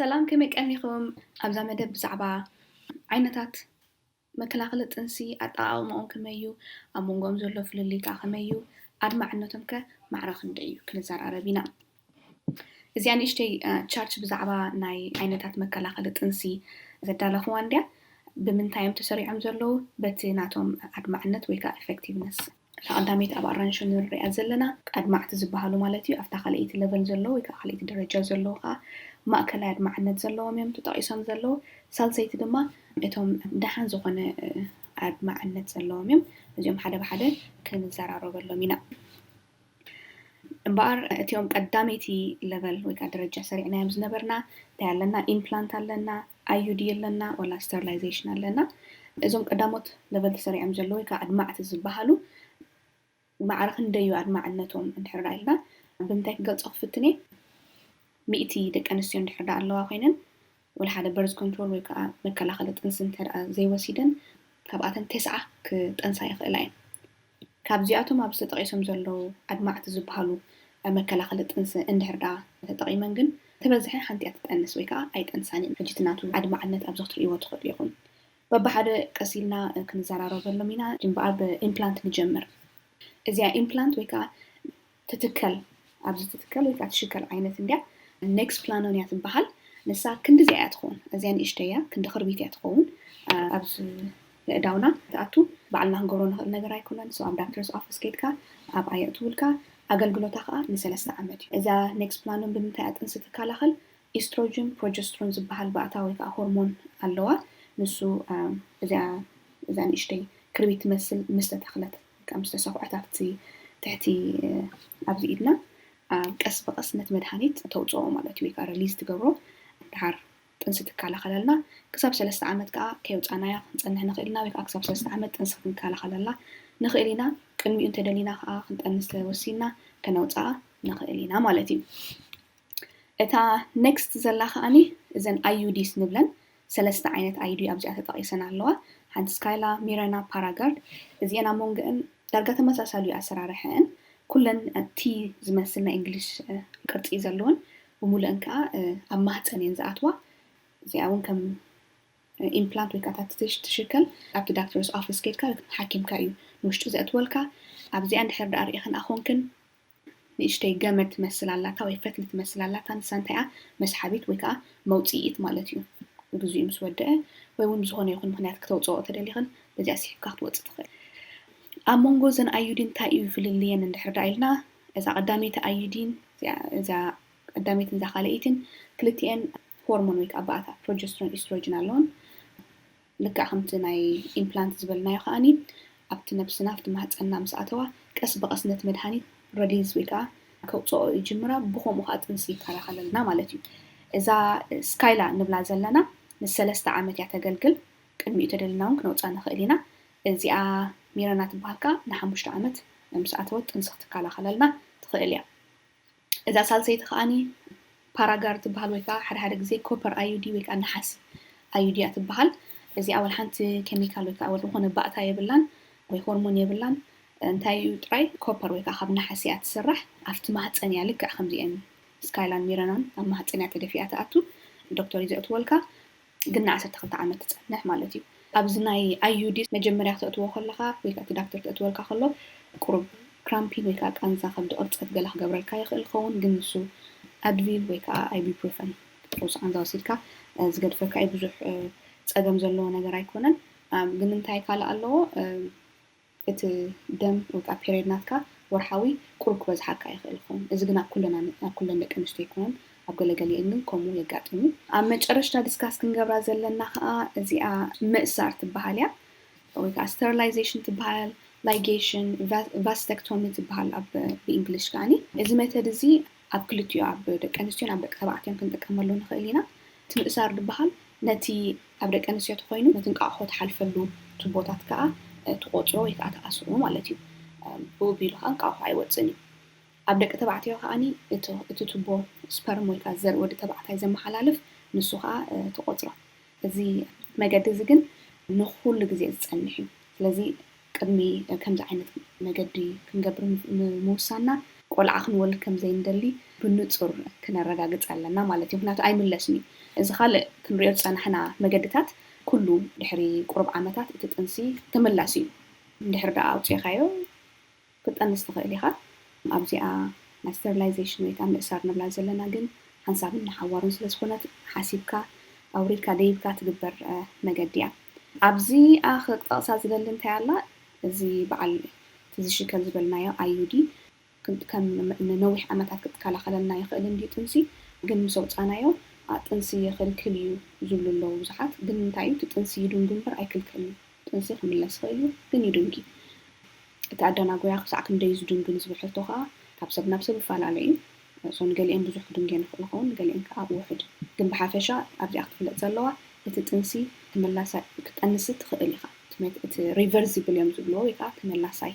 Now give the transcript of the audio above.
ሰላም፣ ከመይ ቀኒኹም? ኣብዛ መደብ ብዛዕባ ዓይነታት መከላኸሊ ጥንሲ፣ ኣጠቓቕማኦም ከመይ እዩ፣ ኣብ መንጎኦም ዘሎ ፍልልይ ከኣ ከመይ እዩ፣ ኣድማዕነቶም ከ ማዕረ ክንደይ እዩ ክንዘራረብ ኢና። እዚኣ ንእሽተይ ቻርት ብዛዕባ ናይ ዓይነታት መከላኸሊ ጥንሲ ዘዳለኹዋ እንድያ። ብምንታይ እዮም ተሰሪዖም ዘለዉ? በቲ ናቶም ኣድማዕነት ወይ ከዓ ኢፌክቲቭነስ። እታ ቀዳመይቲ ኣብ ኣራንሾ ንሪኣ ዘለና ኣድማዕቲ ዝበሃሉ ማለት እዩ። ኣብታ ካልኣይቲ ለቨል ዘለዉ ወይ ከዓ ካልኣይቲ ደረጃ ዘለዉ ከዓ ማእከላይ ኣድማዕነት ዘለዎም እዮም ተጠቒሶም ዘለዉ። ሳልሰይቲ ድማ እቶም ደሓን ዝኾነ ኣድማዕነት ዘለዎም እዮም። እዚኦም ሓደ ብሓደ ክንዘራረበሎም ኢና። እምበኣር እቲኦም ቀዳመይቲ ለቨል ወይ ከዓ ደረጃ ሰሪዕናዮም ዝነበርና እንታይ ኣለና? ኢምፕላንት ኣለና፣ ኣይ ዩ ዲ ኣለና፣ ወላ ስተርላይዜሽን ኣለና። እዞም ቀዳሞት ለቨል ተሰሪዖም ዘለዉ ወይ ከዓ ኣድማዕቲ ዝበሃሉ ማዕረ ክንደዩ ኣድማዕነቶም እንድሕር ዳ ኢልና ብምንታይ ክገልጾ ክፍትን እየ? ሚእቲ ደቂ ኣንስትዮ እንድሕር ዳ ኣለዋ ኮይነን ወላ ሓደ በርዝ ኮንትሮል ወይ ከዓ መከላኸሊ ጥንሲ እንተ ደኣ ዘይወሲደን ካብኣተን ተስዓ ክጠንሳ ይኽእላ እየን። ካብዚኣቶም ኣብ ዝተጠቒሶም ዘለዉ ኣድማዕቲ ዝበሃሉ መከላኸሊ ጥንሲ እንድሕር ደኣ ተጠቒመን ግን ተበዝሐ ሓንቲ እያ ትጠንስ ወይ ከዓ ኣይጠንሳን እየን። ሕጂ እቲ ናቱ ኣድማዕነት ኣብዚ ክትርእይዎ ትኽእሉ ኢኹም። በብሓደ ቀስ ኢልና ክንዘራረበሎም ኢና። እምበኣር ብኢምፕላንት ንጀምር። እዚኣ ኢምፕላንት ወይ ከዓ ትትከል ኣብዚ ትትከል ወይ ከዓ ትሽከል ዓይነት እንድያ። ኔክስፕላኖን እያ ትበሃል። ንሳ ክንዲ እዚኣ እያ ትኸውን። እዚኣ ንእሽተይ እያ፣ ክንዲ ክርቢት እያ ትኸውን። ኣብዚ የእዳውና ትኣቱ ባዕልና ክንገብሮ ንኽእል ነገር ኣይኮነን። So ኣብ ዳክተርስ ኦፊስ ከይድካ ኣብኣ የእትውልካ፣ ኣገልግሎታ ከዓ ንሰለስተ ዓመት እዩ። እዛ ኔክስፕላኖን ብምንታይ እያ ጥንሲ ትከላኸል? ኢስትሮጅን ፕሮጀስትሮን ዝበሃል ባእታ ወይ ከዓ ሆርሞን ኣለዋ። ንሱ እዚኣ እዛ ንእሽተይ ክርቢት ትመስል ምስ ተተኽለት ወይ ከዓ ምስ ተሰኹዐት ኣብቲ ትሕቲ ኣብዚ ኢድና ቀስ ብቐስ ነቲ መድሃኒት ተውፅኦ ማለት እዩ ወይ ከዓ ሪሊዝ ትገብሮ። ድሓር ጥንሲ ትከላኸለልና። ክሳብ ሰለስተ ዓመት ከዓ ከየውፃእናያ ክንፀንሕ ንኽእል ኢና ወይ ከዓ ክሳብ ሰለስተ ዓመት ጥንሲ ክንከላኸለላ ንኽእል ኢና። ቅድሚኡ እንተደሊና ከዓ ክንጠንስ ተወሲንና ከነውፅኣ ንኽእል ኢና ማለት እዩ። እታ ኔክስት ዘላ ከዓኒ እዘን ኣይ ዩ ዲስ ንብለን ሰለስተ ዓይነት ኣይ ዩ ዲ ኣብዚኣ ተጠቒሰን ኣለዋ። ሓንቲ ስካይላ፣ ሚረና፣ ፓራጋርድ። እዚአን ኣብ መንጎአን ዳርጋ ተመሳሳሊ እዩ ኣሰራርሐአን። ኩለን ቲ ዝመስል ናይ እንግሊሽ ቅርፂ ዘለወን ብምሉአን ከዓ ኣብ ማህፀን እየን ዝኣትዋ። እዚኣ እውን ከም ኢምፕላንት ወይ ከዓ ትሽከል ኣብቲ ዳክተርስ ኦፊስ ከይድካ ሓኪምካ እዩ ንውሽጢ ዘእትወልካ። ኣብዚኣ እንድሕር ደኣ ርኢኽን ኣኾንክን ንእሽተይ ገመድ ትመስል ኣላታ ወይ ፈትሊ ትመስል ኣላታ። ንሳ እንታይ እያ? መስሓቢት ወይ ከዓ መውፅኢት ማለት እዩ። ግዜኡ ምስ ወደአ ወይ እውን ብዝኾነ ይኹን ምኽንያት ክተውፅኦ ተደሊኽን በዚኣ ስሒብካ ክትወፅእ ትኽእል። ኣብ መንጎ እዘን ኣይ ዩ ዲ እንታይ እዩ ፍልልየን እንድሕር ደኣ ኢልና እዛ ቀዳመይቲ ኣይ ዩ ዲን እዛ ቀዳመይትን እዛ ካልኣይትን ክልቲኤን ሆርሞን ወይ ከዓ ባእታ ፕሮጀስትሮን ኢስትሮጅን ኣለውን። ልክዕ ከምቲ ናይ ኢምፕላንት ዝበልናዮ ከዓኒ ኣብቲ ነብስና ኣብቲ ማህፀንና ምስ ኣተዋ ቀስ ብቐስ ነቲ መድሃኒት ረሊዝ ወይ ከዓ ከውፅኦ ይጅምራ። ብኸምኡ ከዓ ጥንሲ ይከላኸለልና ማለት እዩ። እዛ ስካይላ ንብላ ዘለና ንሰለስተ ዓመት እያ ተገልግል። ቅድሚኡ ተደልና እውን ክነውፃ ንኽእል ኢና። እዚኣ ሚረና ትበሃል ከዓ ንሓሙሽተ ዓመት ምስ ኣተወት ጥንሲ ክትከላኸለልና ትኽእል እያ። እዛ ሳልሰይቲ ከዓኒ ፓራጋር ትበሃል ወይ ከዓ ሓደ ሓደ ግዜ ኮፐር ኣይ ዩ ዲ ወይ ከዓ ነሓሲ ኣይ ዩ ዲ እያ ትበሃል። እዚኣ ወላ ሓንቲ ኬሚካል ወይ ከዓ ዝኾነ ባእታ የብላን ወይ ሆርሞን የብላን። እንታይ እዩ ጥራይ ኮፐር ወይ ከዓ ካብ ነሓሲ እያ ትስራሕ። ኣብቲ ማህፀን እያ ልክዕ ከምዚአን ስካይላን ሚረናን ኣብ ማህፀን እያ ተደፊኣ ትኣቱ። ዶክተር እዩ ዘእትወልካ። ግን ንዓሰርተ ክልተ ዓመት ትጸንሕ ማለት እዩ። ኣብዚ ናይ ኣይ ዩ ዲ መጀመርያ ክተእትዎ ከለኻ ወይ ከዓ እቲ ዳክተር ከእትወልካ ከሎ ቁሩብ ክራምፒን ወይ ከዓ ቃንዛ ከብዲ ቅርጸት ገለ ክገብረልካ ይኽእል ክኸውን፣ ግን ንሱ ኣድቪል ወይ ከዓ ኣይቡፕሮፈን ፈውሲ ቃንዛ ወሲድካ ዝገድፈካ እዩ። ብዙሕ ጸገም ዘለዎ ነገር ኣይኮነን። ግን እንታይ ካልእ ኣለዎ? እቲ ደም ወይ ከዓ ፔሪየድ ናትካ ወርሓዊ ቁሩብ ክበዝሓካ ይኽእል ይኸውን። እዚ ግን ኣብ ኩለን ኣብ ኩለን ደቂ ኣንስትዮ ኣይኮነን፣ ኣብ ገለገሊአን ግን ከምኡ የጋጥም እዩ። ኣብ መጨረሽታ ዲስካስ ክንገብራ ዘለና ከዓ እዚኣ ምእሳር ትበሃል እያ ወይ ከዓ ስተሪላይዜሽን ትበሃል፣ ላይጌሽን፣ ቫስተክቶሚ ትበሃል ኣብ ብእንግሊሽ ከዓኒ። እዚ ሜተድ እዚ ኣብ ክልቲኡ ኣብ ደቂ ኣንስትዮን ኣብ ደቂ ተባዕትዮን ክንጥቀመሉ ንኽእል ኢና። እቲ ምእሳር ዝበሃል ነቲ ኣብ ደቂ ኣንስትዮ ተኾይኑ ነቲ እንቃቑሖ ትሓልፈሉ ቱቦታት ከዓ ትቆፅሮ ወይ ከዓ ትኣስሮ ማለት እዩ። ብኡ ቢሉ ከዓ እንቃቑሖ ኣይወፅን እዩ። ኣብ ደቂ ተባዕትዮ ከዓኒ እቲ ቱቦ ስፐርም ወይ ከዓ ዘር ወዲ ተባዕታይ ዘመሓላልፍ ንሱ ከዓ ትቆፅሮ። እዚ መገዲ እዚ ግን ንኩሉ ግዜ ዝፀንሕ እዩ። ስለዚ ቅድሚ ከምዚ ዓይነት መገዲ ክንገብር ምውሳንና ቆልዓ ክንወልድ ከም ዘይንደሊ ብንፁር ክነረጋግፅ ኣለና ማለት እዩ። ምክንያቱ ኣይምለስን እዩ። እዚ ካልእ ክንሪኦ ዝጸናሕና መገድታት፣ ኩሉ ድሕሪ ቁሩብ ዓመታት እቲ ጥንሲ ክምለስ እዩ። እንድሕር ደኣ ኣውጺእኻዮ፣ ክትጠንስ ትኽእል ኢኻ። ኣብዚኣ ናይ ስቴሪላይዜሽን ወይ ከዓ ምእሳር ንብላ ዘለና ግን ሓንሳብን ንሓዋሩን ስለ ዝኾነት፣ ሓሲብካ ኣውሪድካ ደይብካ ትግበር መገዲ እያ። ኣብዚኣ ክጠቕሳ ዝደሊ እንታይ ኣላ? እዚ በዓል እቲ ዝሽከል ዝበልናዮ ኣይ ዩ ዲ ከም ንነዊሕ ዓመታት ክትከላኸለልና ይኽእል እንድዩ ጥንሲ፣ ግን ምስ ኣውፃእናዮ ጥንሲ ይኽልክል እዩ ዝብሉ ኣለዉ ብዙሓት። ግን እንታይ እዩ እቲ ጥንሲ ይድንጉ እምበር ኣይክልክልን እዩ። ጥንሲ ክምለስ ይኽእል እዩ፣ ግን ይድንጊ። እቲ ኣደናጎያ ክሳዕ ክንደይ ዝድንግን ዝብል ሕቶ ከዓ ካብ ሰብ ናብ ሰብ ይፈላለ እዩ። ሶ ንገሊአን ብዙሕ ክድንግየን ይኽእሉ ኸውን፣ ንገሊአን ከዓ ውሑድ። ግን ብሓፈሻ ኣብዚኣ ክትፍለጥ ዘለዋ እቲ ጥንሲ ክምለሳ ክጠንሲ ትኽእል ኢኻ። እቲ ሪቨርሲብል እዮም ዝብልዎ ወይ ከዓ ተመላሳይ።